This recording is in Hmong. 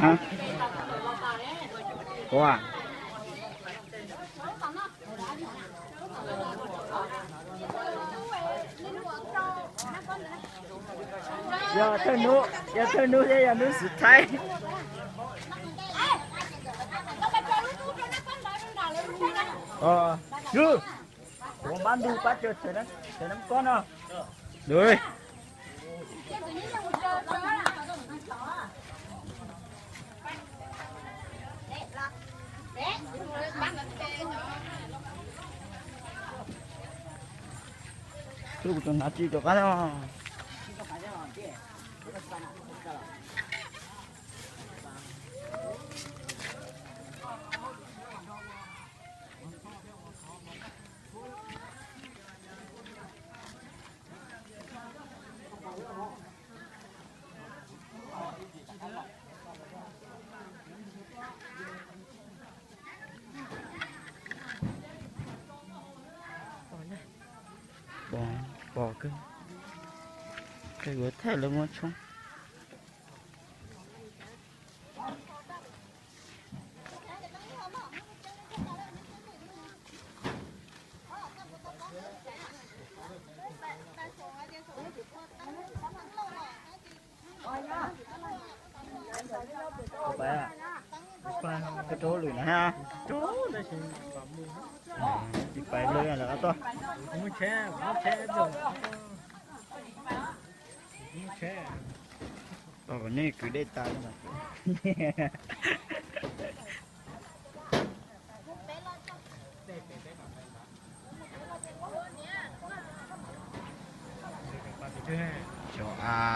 Hab. Kuv a. Yog thawj nub, yog thawj nub thiab yog nub xwm thaib. Kuv pab ntug pab caw tawm nab kob no. Tub kuv tus hnav tsis rov qab no. Pom, pom kawg. Kawg yuav thaij lawv muab tshoob. Koj rau lwm na ha. Tsis pais lawm lawm toj. Tau kom nej kwv dej tas. Cov a.